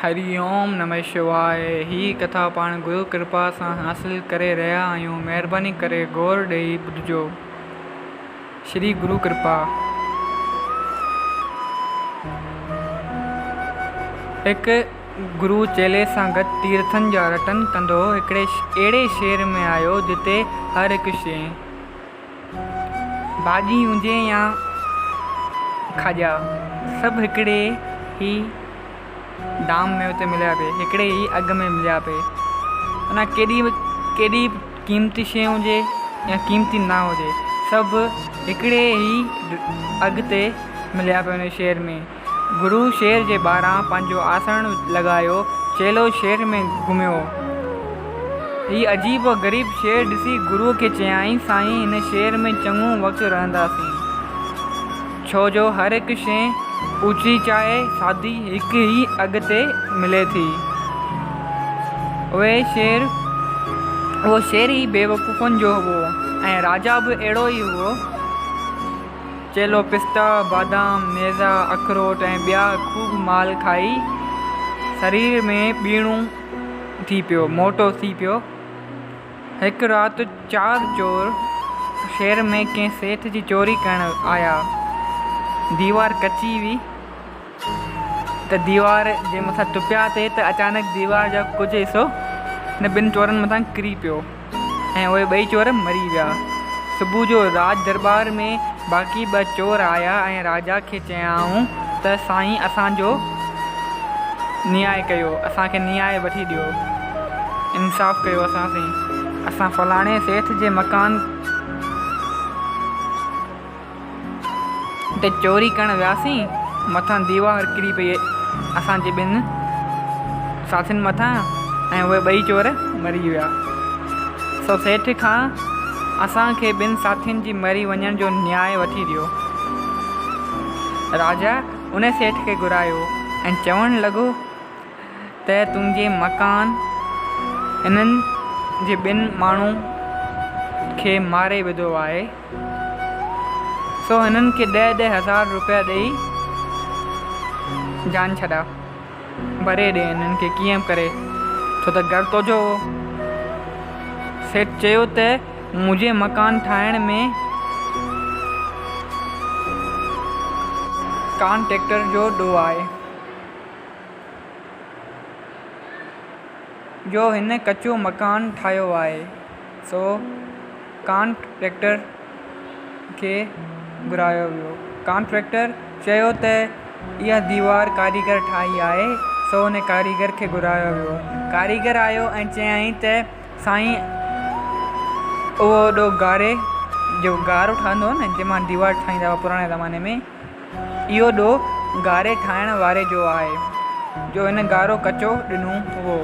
هري اوم نمه شواء هي ڪٿا پاڻ گرو ڪرپا سان حاصل ڪري رهيا آهيون مهرباني ڪري غور ڏئي ٻڌجو شري گرو ڪرپا. هڪ گرو چيلي سان گڏ تيرٿن جا رٽن ڪندو هڪڙي اهڙي شهر ۾ آيو جتي هر هڪ شيء. ڀاڄي هجي يا کاڄا سڀ هڪڙي ئي دام ۾ اتي مليا پئي هڪڙي ئي اگهه ۾ مليا پئي معنيٰ ڪيڏي به ڪيڏي به قيمتي شيء هجي يا قيمتي نه هجي سڀ هڪڙي ئي اگهه تي مليا پئي ان شهر ۾ گرو شهر جي ٻاهران پنهنجو آسڻ لڳايو، چيلو شهر ۾ گهميو. هي عجيب و غريب شهر ڏسي گروء کي چيائين، سائين هن شهر ۾ چڱو وقت رهنداسين، ڇو جو هر هڪ شيء اوچي چاهي سادي هڪ ئي اگهه تي ملي ٿي. اهو شهر ئي بيوقوفن جو هئو ۽ راجا به اهڙو ئي هئو. چيلو پستا، بادام، نيزا، اکروٽ ۽ ٻيا خوب مال کائي سرير ۾ ٻيڻو ٿي پيو، موٽو ٿي پيو. هڪ رات چار چور شهر ۾ ڪنهن سيٺ جي چوري ڪرڻ آيا. ديوار ڪچي هئي ته ديوار جي مٿان ٽپيا ٿي ته اچانڪ ديوار جو ڪجهه حصو هن ٻن چورن مٿان ڪري پيو. ۽ اهي ٻئي چور مري ويا. صبح جو راڄ درٻار ۾ باقي ٻه چور آيا ۽ راجا کي چيائون ته سائين اسان جو نياء ڪيو، اسان کي نياء وٺي ڏيو، انصاف ڪيو اسان سين، اسان فلاڻي سيٺ جي مڪان تي چوري ڪرڻ وياسين، مٿان ديوار ڪري پئي اسان جي ٻن ساٿين مٿان ۽ اهي ٻئي چور مري ويا. سو سيٺ کان اسان کي ٻن ساٿين جي مري وڃڻ جو نياء وٺي ڏيو. راجا ان سيٺ کي گهرايو ۽ چوڻ لڳو. ته تنهنجي مڪان انهن جي ٻن ماڻهن کي ماري وڌو آهي، سو هنن کي ڏهه ڏهه هزار روپيا ڏيئي جان ڇڏاء، ڀري ڏي هنن کي ڪيئن به ڪري، ڇو ته گهر تو جو هو. سيٺ چيو ته منهنجي مڪان ٺاهڻ ۾ ڪانٽريڪٽر جو ڏوهه آهي. جو هن ڪچو مڪان ٺاهيو آهي سو ڪانٽريڪٽر کي گهرايو ويو. ڪانٽريڪٽر چيو ته اها ديوار ڪاريگر ٺاهي آهي سو ان ڪاريگر کي گهرايو ويو. ڪاريگر آيو ۽ چيائين ته سائين اهو وڏو گاري جو گارو ٺهندو هو نه جنهن مان ديوار ٺاهيندا هئا پراڻي زماني ۾ اهو ڏوهه گاري ٺاهڻ واري جو آهي، جو هن گارو ڪچو ڏنو هئو.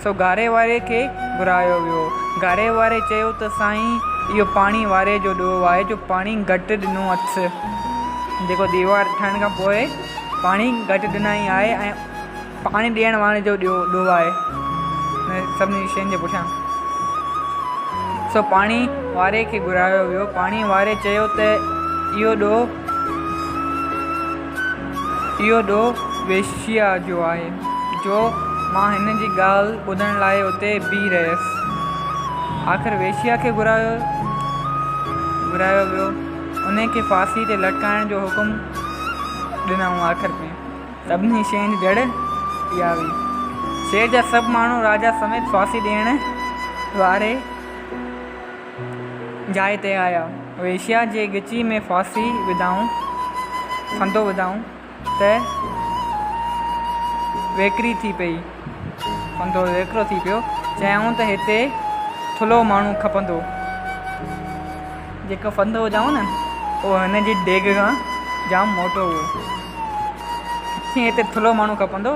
سو گاري واري کي گهرايو ويو. گاري واري چيو ته سائين اهو پاڻي واري جو ڏوهه آهي جو پاڻي گهٽ ڏنو اٿس. جيڪو ديوار ٺهڻ کان پوء پاڻي گهٽ ڏنائين آهي ۽ پاڻي ڏيڻ واري جو ڏوهه آهي سڀني شين جي پٺيان. سو پاڻي واري کي گهرايو ويو. پاڻي واري چيو ته اهو ڏوهه اهو ڏوهه ويشيا جو آهي جو مان هن جي ڳالهه ٻڌڻ لاء اتي بيهي رهيس. آخر ويشيا کي گهرايو گهرايو ويو. انهي کي ڦاسي تي لٽڪائڻ جو حڪم ڏنائون. آخر ۾. سڀني شين جي جڙ اها هئي. شهر جا سڀ ماڻهو راجا سميت ڦاسي ڏيڻ واري جاء تي آيا. وئشيا جي ڳچي ۾ ڦاسي وڌائون، ڦندو وڌائون ته ويڪري ٿي پئي. ڦندو ويڪرو ٿي پيو. چيائون ته هتي ٿلهو ماڻهو کپندو. جيڪو ڦندو وڌائون نه، اهو هن جي ڊيگهه کان جام موٽو هو. چيائين هتي ٿلهو ماڻهو کپندو.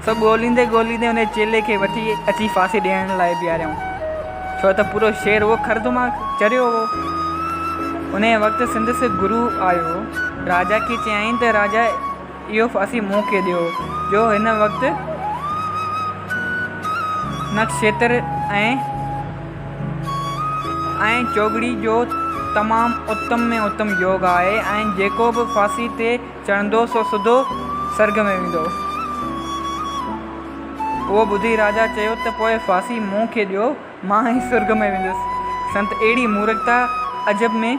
سو ڳوليندي ڳوليندي ان چيلي کي وٺي اچي ڦاسي ڏيڻ لاء بيهاريائون. ڇو ته پورو شهر اهو خرد مان چريو هو. انهيء وقت سندس گرو آيو. راجا کي چيائين ته راجا اهو ڦاسي مون کي ڏيو، جو هن وقت نڪشيتر ۽. ۽ چوڳڙي جو تمام اتم ۾ اتم يوگ آهي ۽ جيڪو به ڦاسي تي چڙهندو سو سڌو سرڳ ۾ ويندو. اهو ٻڌي راجا چيو ته پوء ڦاسي مون کي ڏيو، مان ئي سرڳ ۾ ويندس. سنت اهڙي مورکتا عجب ۾.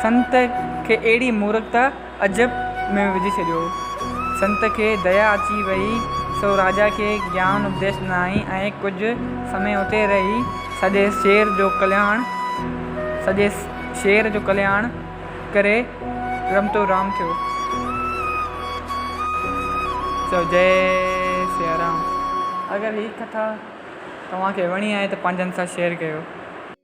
سنت کي اهڙي مورکتا عجب ۾ وجهي ڇڏيو. سنت کي ديا اچي ويئي، سو راجا کي گيان اپديش ڏنائين ۽ ڪجهه سمي اتي رهي سڄي شهر جو ڪلياڻ سڄي شهر جو ڪلياڻ ڪري رمتو رام ٿيو. چئو جئي سيارام. اگر هي ڪٿا توهان کي وڻي آهي ته پنهنجن سان شيئر ڪيو.